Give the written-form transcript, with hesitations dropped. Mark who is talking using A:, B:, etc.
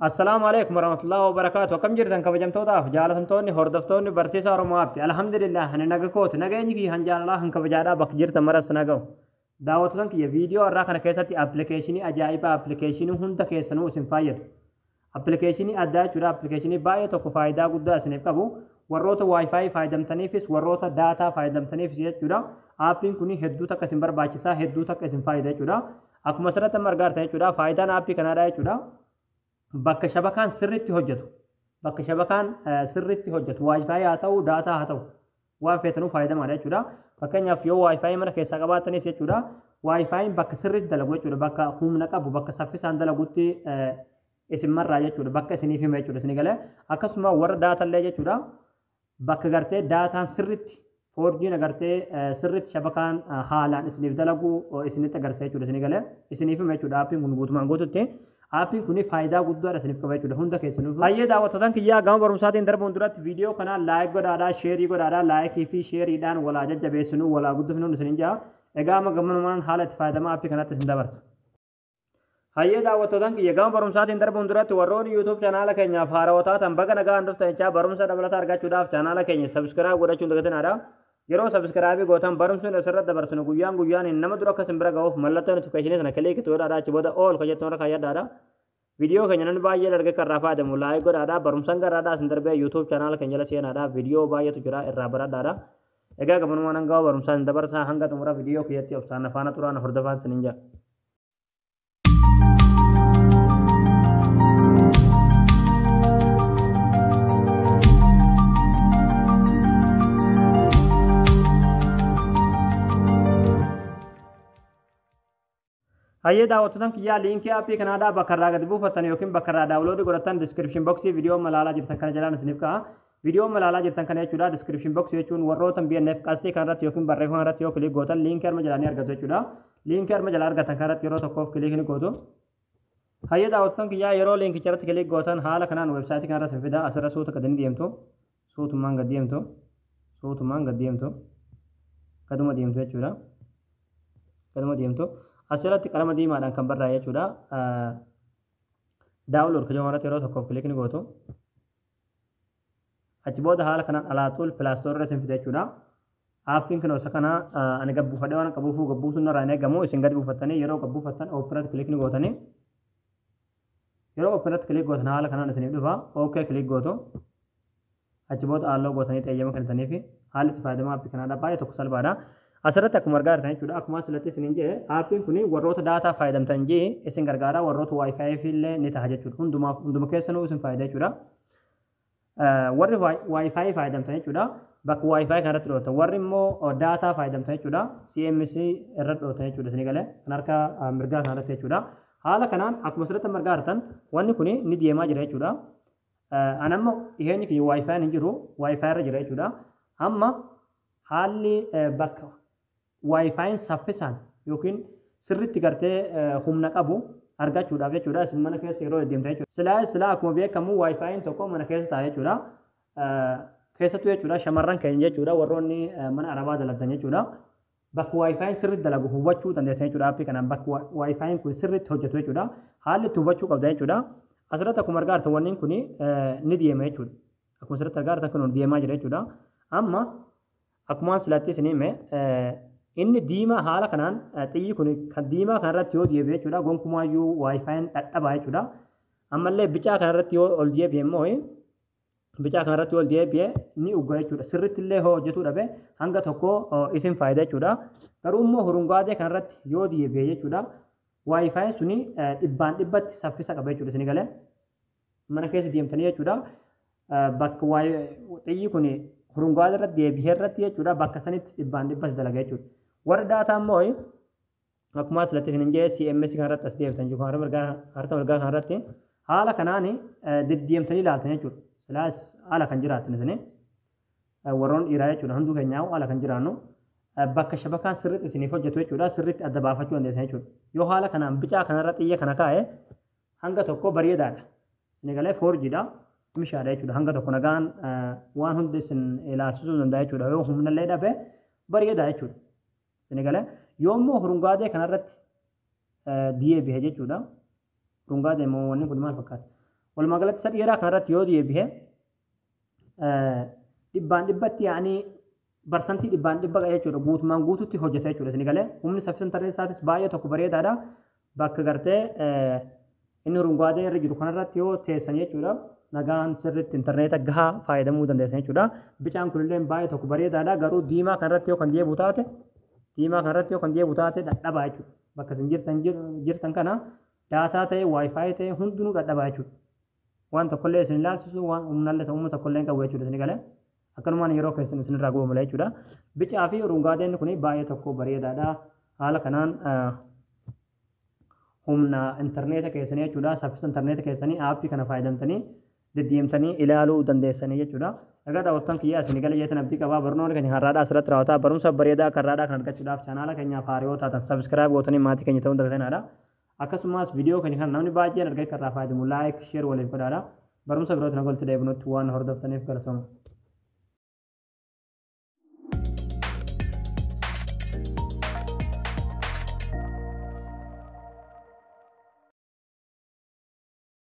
A: Assalaamu alaikum warahmatullahi wabarakaatu. Akkam jirtan kabajamtootaaf jaalatamtoonni hordoftoonni barsiisaa Oromoo Aappi. Alhamdulillah, ani naga kooti. Nageenyi kiyya han jaalalaa han kabajaadhaa bakka jirtan maras naga'u. Daawwattoota kiyya, viidiyoo har'aa kana keessatti appilikeeshinii ajaa'ibaa, appilikeeshinii hunda keessanuu isin fayyadu. Appilikeeshinii addaa jechuudha. Appilikeeshinii baay'ee tokko faayidaa guddaa isiniif qabu. Warroota WiFi fayyadamtaniifis, warroota daataa fayyadamtaniifis jechuudha. Aappiin kun hedduu takka isin barbaachisaa, hedduu takka isin fayyada jechuudha. Akkuma asirratti amma argaa jirtan jechuudha. Faayidaan aappii kanaadha jechuudha. Bakka shabakaan sirriitti hojjetu, bakka shabakaan sirriitti hojjetu, WiFi haa ta'u, daataa haa ta'u, waan feetanuu fayyadamaadha jechuudha. Fakkeenyaaf, yoo WiFi mana keessaa qabaatanis jechuudha, WiFiin bakka sirriitti dalagu jechuudha, bakka humna qabu, bakka saffisaan dalagutti isin marraa jechuudha, bakka isiniif hima jechuudha isin galee. Akkasuma warra daatallee jechuudha, bakka gartee daataan sirriitti 4G'n agartee sirriitti shabakaan haalaan isiniif dalagu isinitti agarsiisa jechuudha, isin galee isiniif hima jechuudha. Aappiin kun guutumaan guututti aappiin kun faayidaa guddaadha isiniif qaba jechuudha hunda keessanuu. Hayyee daawwattootaan kiyyaa, gama barumsaatiin darbuun duratti viidiyoo kana like godhaadhaa, share godhaadhaa, likeii fi shareiidhaan walaa jajjabeessinuu, walaa guddifnuun isinin jaa. Egaa amma gamanumaan haala itti fayyadama aappii kanatti isin dabarsa. Hayyee daawwattootaan kiyya, gama barumsaatiin darbuun duratti warroonni YouTube chaanaala keenyaaf haarawaa taatan baga nagaan dhuftan jechaa, barumsa dabalataa argachuudhaaf chaanaala keenya subscribe godhachuun dagatinaadha. Yeroo subscribe gootan barumsi asirratti dabarsinu guyyaan guyyaan nama dura akka isin bira ga'uuf mallattoo notificationii sana click godhaadha. Achi booda all ka jettuun irra kaayyadhaadha. Viidiyoo keenya namni baay'een argee kan irraa fayyadamu like godhaadha. Barumsaan garaadhaa isin darbee YouTube chaanaala keenya jala seenaadha. Viidiyoo baay'eetu jira, irraa baradhaadha. Egaa gabanumaan hanga barumsaan isin dabarsaa, hanga xumura viidiyoo kiyyatti obsaan afaana turaan hordofaan isiniin jira. Hayyee daawwattootaan kiyyaa, liinkii aappii kanaadhaa bakka irraa gadi buufattan yookiin bakka irraa download godhatan description boxii viidiyoo malaalaa jirtan kana jalaan isiniif ka'a. Viidiyoo malaalaa jirtan kana jechuudha. Description boxii jechuun warroota BNF qasxii kanarratti yookiin barreeffama irratti yoo click gootan liinkii arma jalaa ni argatu jechuudha. Liinkii arma jalaa argatan kanarratti yeroo tokkoof click ni gootu. Hayyee daawwattootaan kiyyaa, yeroo liinkicha irratti click gootan haala kanaan weebsaayitii kanarra isin fida. Asirra suuta gadi ni deemtu. Suutumaan gad deemtu. Suutumaan gad deemtu. Gaduma deemtu jechuudha. Gaduma deemtu. Asirratti qalama diimaadhaan kan barraa'e jechuudha. Download kan irratti yeroo tokkoof click ni gootu. Achi booda haala kanaan alaaxuul Play Store irra isin fida jechuudha. Aappiin kun osoo kana ani gabbuufadhee waan qabuufuu gabbuusuun irraa hin eegamu. Isin gadi buufattanii, yeroo gabbuufattan open irratti click ni gootanii. Yeroo open irratti click gootan haala kanaan isiniif dhufa. OK click gootu. Achi booda allow gootanii xeeyyama kennitanii fi haalli itti fayyadama aappii kanaadha baay'ee tokko salphaadha. Asirratti akkuma argaa jirtan jechuudha. Akkuma asirratti isiniin jedhe, aappiin kun warroota daataa fayyadamtan jee isin gargaara, warroota WiFi illee ni ta'a jechuudha. Hundumaaf, hunduma keessanuu isin fayyada jechuudha. Warri WiFi fayyadamtan jechuudha, bakka WiFi kanarratti dhootan. Warri immoo daataa fayyadamtan jechuudha, CMC irra dhootan jechuudha. Isin galee kan harka mirgaa kanarratti jechuudha. Haala kanaan akkuma asirratti argaa jirtan wanni kun ni deemaa jira jechuudha. An amma dhiheenyi kiyya WiFi hin jiru, WiFi irra jira jechuudha. Amma haalli bakka WiFiin saffisaan yookiin sirriitti gartee humna qabu argachuudhaaf jechuudha. Isin mana keessa yeroo deddeemtan jechuudha. Silaa silaa akkuma beekamu WiFiin tokko mana keessa ta'a jechuudha. Keessattuu jechuudha, shamarran keenya jechuudha, warroonni mana arabaa dalagan jechuudha. Bakka WiFiin sirriitti dalagu hubachuu dandeessan jechuudha. Aappii kanaan bakka WiFiin kun sirriitti hojjetu jechuudha. Haalli itti hubachuu qabda jechuudha. Asirratti akkuma argaa jirtan wanni kun ni deema jechuudha. Akkuma asirratti argaa jirtan kun deemaa jira jechuudha. Amma akkuma silatti isin hime, inni diimaa haala kanaan xiyyi kun kan diimaa kanarratti yoo deebi'e jechuudha, gonkumaayyuu WiFiin dhadhabaa jechuudha. Ammallee bicaa kanarratti yoo ol deebi'e immoo, bicaa kanarratti ol deebi'e ni ugga jechuudha. Sirriitti illee hoo hojjetuu dhabe hanga tokko isin fayyada jechuudha. Garuu immoo hurungaadee kanarratti yoo deebi'e jechuudha, WiFiin suni dhibbaan dhibbatti saffisa qaba jechuudha isin galee. Mana keessa deemtanii jechuudha, bakka xiyyi kun hurungaadee irratti deebi'ee irratti jechuudha, bakka sanitti dhibbaan dhibbatti dalaga jechuudha. Warri daataa immoo akkuma asirratti isin jedhe CMS kanarratti as deebitan jechuudha. Harka mirgaa kanarratti haala kanaan deddeemtanii ilaaltan jechuudha. Silaas haala kan jiraatan isin warroon dhiiraa jechuudha, hunduu keenyaa haala kan jiraannu bakka shabakaan sirriitti isiniif hojjetu jechuudha, sirriitti adda baafachuu dandeessan jechuudha. Yoo haala kanaan bicaa kanarra xiyya kana kaa'e hanga tokko bareedaadha. Isin galee 4Gdha. Mishaadha jechuudha. Hanga tokko nagaan waan hundi isin ilaalchisuu danda'a jechuudha. Yoo humnallee dhabe bareedaa jechuudha. Isin galee yoo immoo hurungaadee kanarratti deebi'e jechuudha. Hurungaadee immoo wanni kun maal fakkaata? Walumaa galatti isa dheeraa kanarratti yoo deebi'e 100% yaa'anii barsantii 100% jechuudha, guutumaan guututti hojjeta jechuudha isin galee. Humni saffisa intarneetii isaatis baay'ee tokko bareedaadha. Bakka gartee inni urungaadee irra jiru kanarratti yoo teessan jechuudha, nagaan sirriitti intarneeta gahaa fayyadamuu dandeessan jechuudha. Bicaan kunillee baay'ee tokko bareedaadha, garuu diimaa kanarratti yoo kan deebi'u taate, diimaa kanarratti yoo kan deebi'u taate dadhabaa jechuudha. Bakka isin jirtan kana data ta'e, WiFi ta'e, hundinuu dadhabaa jechuudha. Waan tokkollee isin ilaalchisu, waan humnallee humna tokkollee hin qabu jechuudha isin galee. Akkanumaan yeroo keessan isinirraa guba malee jechuudha. Bicaa fi urungaadeen kun baay'ee tokko bareedaadha. Haala kanaan humna intarneeta keessanii jechuudha. Saffisa intarneeta keessanii aappii kana fayyadamtanii deddeemtanii ilaaluu dandeessanii jechuudha. Egaa daawwattoon kiyyaa, isin gala jeetan abdii qabaa. Barnoonni keenya har'aadhaa asirratti raawwataa. Barumsa bareedaa akka har'aadhaa kan argachuudhaaf chaanaala keenyaaf haaraa taatan subscribe gootanii maatii keenya ta'uu dagatanaadha. Akkasumas viidiyoo keenya kana namni baay'een argee kan irraa fayyadamu like, share waliif godhaadha. Barumsa birootiin walitti deebinutti waan hordoftaniif galatooma.